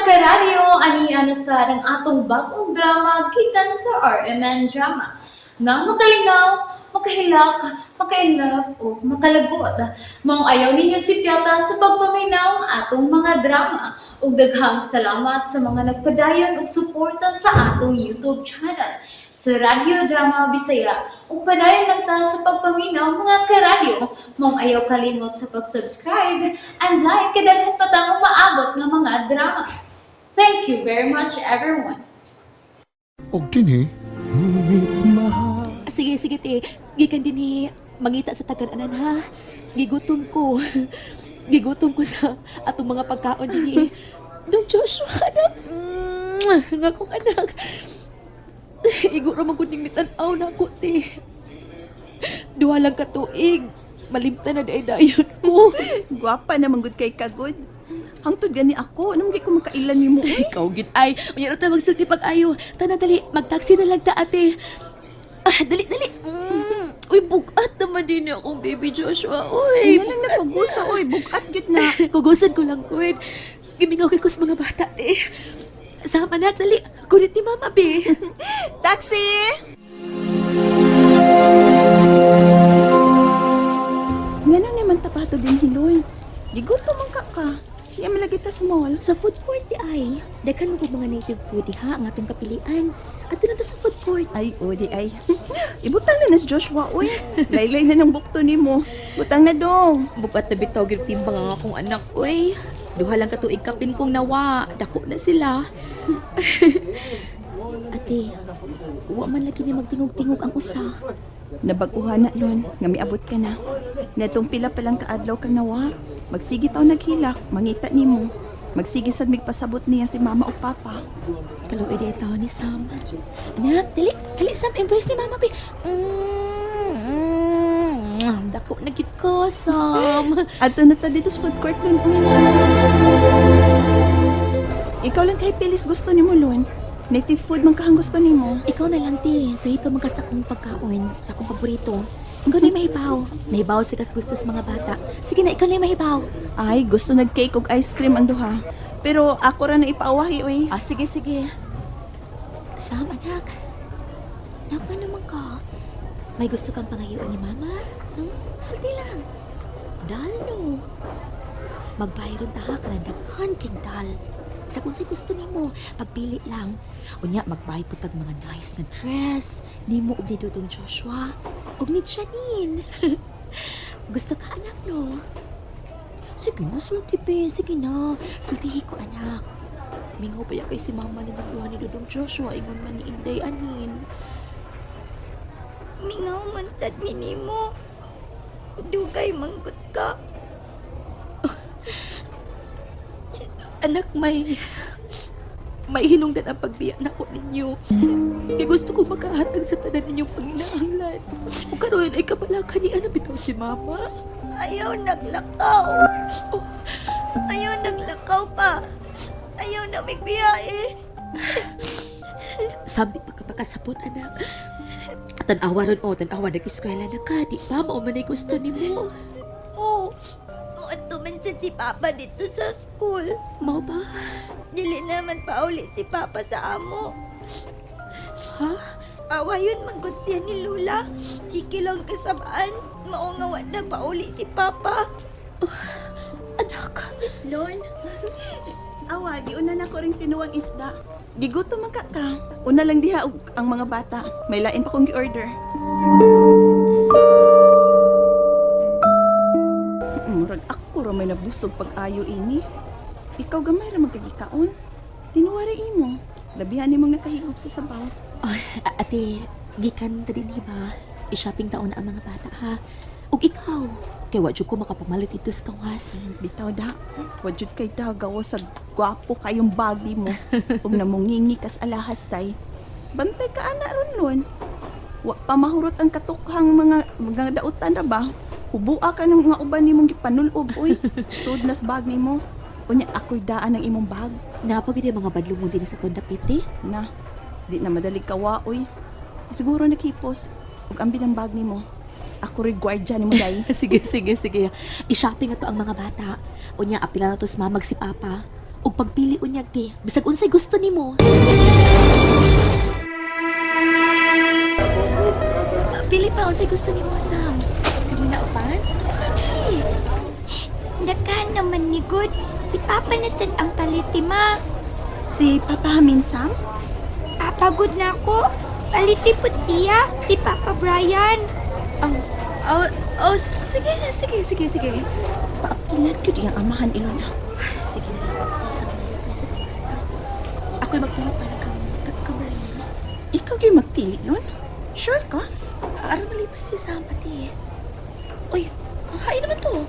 Karadyo, ani na sad ang atong bagong drama gikan sa RMN Drama. Nga makalingaw, makahilak, maka-inlove o makalagot. Maong ayaw ninyo sipyata sa pagpaminaw ang atong mga drama. Ug daghang salamat sa mga nagpadayon og suporta sa atong YouTube channel sa Radyo Drama Bisaya. Ug padayon lang ta sa pagpaminaw, mga karadyo. Maong ayaw kalimot sa pag-subscribe and like kay daghan pa tang umaabot nga mga drama. Thank you very much, everyone. Og dinhi, Sige, sige, te. Gikan din ni mangita sa tagan-anan, ha. Gigutom ko. Gigutom ko sa atong mga pagkaon dinhi. Dong Joshua, anak. Nga kong anak. Iguro man gud ning mitan-aw na ako, te. Duha lang ka tuig. Malimtan na day dayon ko. Gwapa na manggod kay kagod. Hangtod gani ako, ano ko makailan nimo, uy? Ikaw gid ay. Unya ra ta magsulti pag ayo. Tana dali, magtaxi na lang ta, ate. Ah, dali dali. Uy, bugat naman din akong baby Joshua. Uy, Ay, lang nakugusa, oy, bugat gid na. Kugusan ko lang, kuwed. Gimingaw kay kus mga bata, te. Sama anak, dali. Kulit ni Mama, be. Taxi! Ngano naman tapato din hilon? Gigutom man ka ka. Di man lagi ta small. Sa food court di ay. Daghan mo kog mga native food diha ang atong kapilian. Adto na ta sa food court. Ay, o di ay. Ibutang na na si Joshua, oy. Laylay na ng bukto nimo. Butang na dong. Bugat na bitaw gyud timbang ang akong anak, uy. Duha lang ka tuig kapin kong nawa. Dako na sila. Ate, wa man lagi ni magtingog-tingog ang usa. Nabag-uhan na lon, nga miabot ka na. Netong pila pa lang kaadlaw kang nawa. Magsige taw naghilak, mangita nimo. Magsige sad migpasabot niya si mama o papa. Kaluoy di taon ni Sam. Anak, dali, dali Sam, embrace ni Mama, be. Dako na gid ko, Sam. Adto na ta dito sa food court lon, uy. Ikaw lang kay pilis gusto nimo lon. Native food man kahang gusto nimo. Ikaw na lang, te. So ito man ka sa akong pagkaon, sa akong paborito. Ikaw na mahibaw. Nahibaw sa kas gusto sa mga bata. Sige na, ikaw na mahibaw. Ay, gusto nag cake ug ice cream ang duha. Pero ako ra na ipaawahi uy. Ah, sige, sige. Sam, anak. Anak, ano naman ka? May gusto kang pangayoon ni Mama? Hmm? Sulti lang. Dal, no? Magbayron ta ha, karang daghan king dal. Sa kung sa'y gusto nimo, pagpili lang. Unya, magbay po tag mga nice nga dress. Nimo og ni Dudong Joshua. Og ni Janine. Gusto ka, anak, no? Sige na, sulti, be. Sige na. Sultihi ko, anak. Mingaw pa ya kay si mama ni duha ni Dudong Joshua ingon man ni Inday anin. Mingaw man sad mi nimo. Dugay manggut ka. Anak, may hinungdan ang pagbiya nako ninyo. Kay gusto ko makahatag sa tanan ninyong panginaanglan. Ug karon ay kabalaka ni ana bitaw si mama. Ayaw naglakaw. Ayaw naglakaw pa. Ayaw na magbiyahe. Sam, di pa ka makasabot, anak. Tan-awa ron, oh, tan-awa, nag-eskwela na ka. Di ba, mao man ay gusto nimo. Oo. Muadto man sad si Papa dito sa school. Mao ba? Dili naman pauli si Papa sa amo. Ha? Awayon man gud siya ni Lula. Sige lang kasabaan. Mao nga wa na pauli si Papa. Anak, Lon, awa, giuna na ko ring tinuwang isda. Gigutom man ka ka. Una lang diha og ang mga bata. May lain pa kong gi-order. Murag ako ra may nabusog pag-ayo ini. Ikaw gamay ra magkagikaon. Tinuwari imo. Labihan nimong nakahigop sa sabaw. Oh, ate, gikan ta din ba? I-shopping taon na ang mga bata ha. Ug ikaw, kay wa jud ko makapamalit dito sa kawas. Bitaw da. Wajud kay da gawa sa gwapo kayong bag di mo. Ug namungingi kas alahas tay. Bantay ka ana ron lon. Wa pa mahurot ang katukhang mga dautan ra ba? Hubua ka ng mga uban nimong gipanulob oy. Sud nas bag nimo. Unya ako'y daan ang imong bag. Napagid ang mga badlong mo din sa tong dapit eh. Na, di na madali kawa oy. Siguro naghipos ug ambi ng bag nimo. Ako rin gwardya nimo day. Sige, sige, sige. I-shopping ato ang mga bata. Unya, apila na to sa mamag si Papa. Ug pagpili unyag te, bisag unsay gusto nimo. Pili pa unsay gusto nimo, Sam. Sige na og pants? Sige na pili. Daghan naman ni Good. Si Papa na sad ang paliti, ma. Si Papa Hamin, Sam? Papa good na ako. Paliti pud siya, si Papa Brian. Oh, oh, oh, sige, sige, sige, sige. Paapilan gyud iyang amahan, Ilona. Sige na lang, ate. Ang malipay sa bata. Ako'y magpili para kang, kang Brian. Ikaw gyud magpili nun? Sure ka? Aron malipay si Sam, ate. Uy, kain naman to.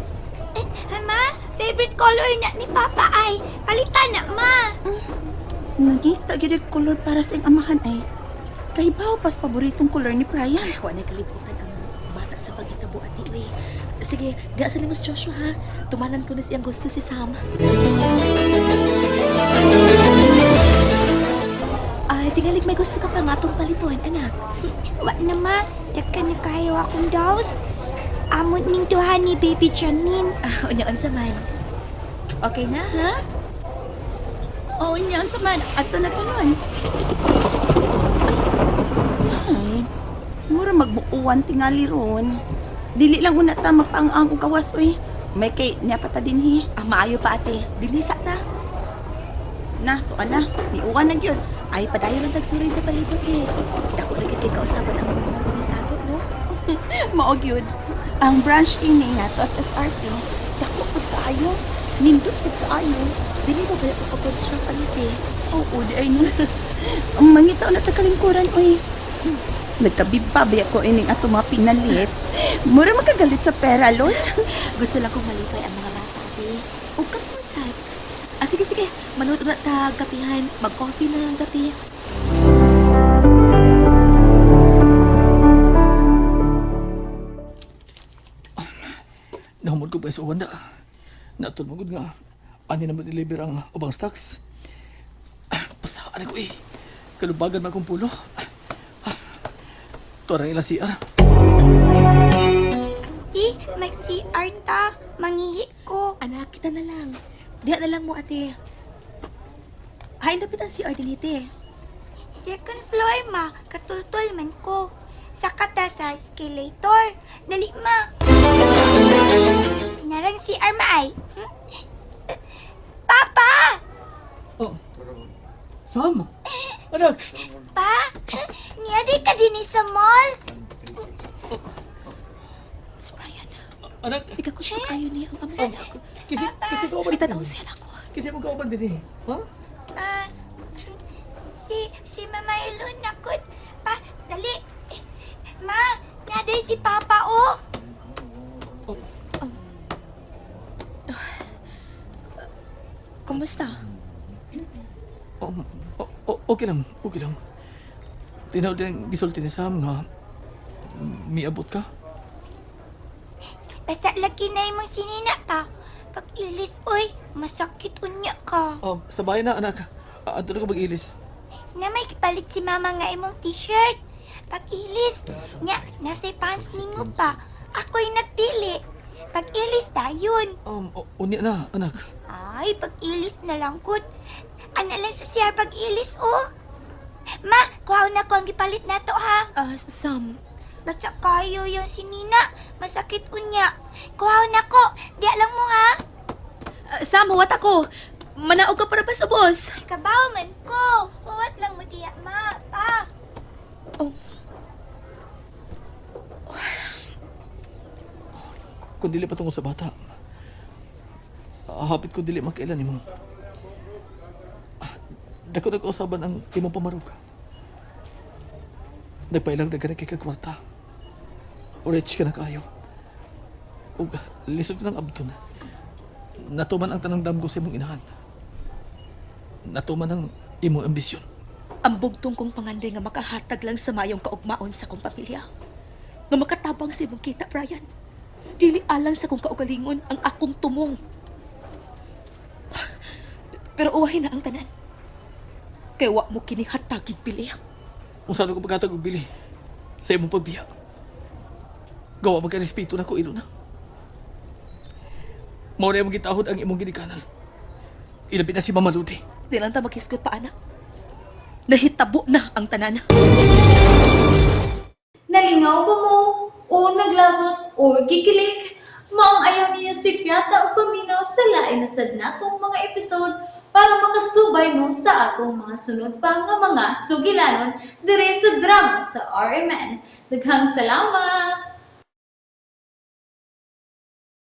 Eh, ma, favorite color na ni Papa ay. Palitan na, ma. Nangita gyud og color para sa iyang amahan ay. Kahibaw pas paboritong color ni Brian. Ay, wala kalibutan ang bata sa pagitabo, ate. Uy, sige, di sa limos Joshua, ha? Tumanan ko na siyang gusto si Sam. Ay, tingalig may gusto ka pa nga atong palituan, anak. Wa na, ma. Daghan na kayo akong dolls. Amon ning duha ni Baby Janine. Ah, unya unsa man. Okay na, ha? Oo, niya sa man. Ato na tanon. Ay, yay. Mura magbuuan tingali ron. Dili lang una ta magpang-ang og gawas uy. May kay niya pa ta dinhi. Ah, maayo pa, ate. Dinisa ta. Na, tuan na. Niuwan na gyud. Ay, padayon ang tagsuray sa palibot, eh. Dako na gid kay kausaban ang mga mga dinhi sa ato, no? Mao gyud. Ang branch ini nga to sa SRP. Dako pud kaayo. Nindot pud kaayo. Dili ba ba pag-construct ang ate? Oo, di ay no. Ang mangitaw na takalingkuran, uy. Nagkabiba ba ko ining ato mga pinalit. Mura makagalit sa pera, lol. Gusto lang kong malipay ang mga bata, ate. Huwag ka mo, sad. Ah, sige, sige. Manood na ta kapihan. Mag-coffee na lang, ate. Nahumod ko pa sa uwan na. Natulog mo gud nga. Ani na mo deliver ang ubang stocks. Pasaan ako eh. Kalubagan man akong pulo. Tuwarang ilang CR. Di, mag-CR ta. Mangihi ko. Anak, kita na lang. Diha na lang mo, ate. Hain dapat ang CR din ite. Second floor, ma. Katultol man ko. Saka ta sa escalator. Dali, ma. Narang CR, ma ay. Papa! Oh. Sam! Anak! Pa? Niya ka din sa mall? Si Brian, Anak! ikakusyo kayo niya ang among anak. Kasi ka uban. Bitanaw siya ako. Kasi mo ka uban din eh. Ha? Ah, si Mama Ilona ko. Pa, dali. Ma, naday si Papa, oh. Kumusta? Okay lang, okay lang. Tinaw din gisulti ni Sam nga miabot ka. Basta lagi na imong sinina pa. Pag ilis, oy, masakit unya ka. Oh, sa bahay na anak. Adto na ko mag-ilis. Na may kipalit si Mama nga imong t-shirt. Pag ilis, nya, nasa pants nimo pa. Ako'y nagpili. Pag ilis dayon. Unya na anak. Ay, pag ilis na lang gud. Ana lang sa CR pag ilis, oh. Ma, kuhaw na ko ang gipalit nato ha. Ah, Sam, Basta kayo yung si Nina. Masakit unya. Kuhaw na ko. Di alam mo ha. Ah, Sam, huwat ako. Manaog ka para pa sa boss. Kabaw man ko. Huwat lang mo diya, ma. Pa. Oh, Kung dili pa tungkol sa bata, hapit ko dili makailan nimo. Dako na kausaban ang imong pamarug. Nagpailang daghan kay kag kwarta. Rich ka na kaayo. Ug lisod ka ng abton. Natuman ang tanang damgo sa imong inahan. Natuman ang imong ambisyon. Ang bugtong kong pangandoy nga makahatag lang sa mayong kaugmaon sa kong pamilya. Nga makatabang sa imong kita, Brian. Dili alang sa kong kaugalingon ang akong tumong. Pero uwahin na ang tanan. Kay wa mo kini hatagig bili. Kung saan ko pagkatag og bili sa imong pagbiya. Gawa magka-respeto na ko, Ilona. Mao na imong gitahod ang imong ginikanan. Ilabi na si Mama Ludi. Di lang ta maghisgot pa, anak. Nahitabo na ang tanan. Nalingaw ba mo? O naglagot o gikilig? Maong ayaw niyo si Piata o paminaw sa lain na sad natong mga episode para makasubay mo sa atong mga sunod pa nga mga sugilanon dire sa drama sa RMN. Daghang salamat!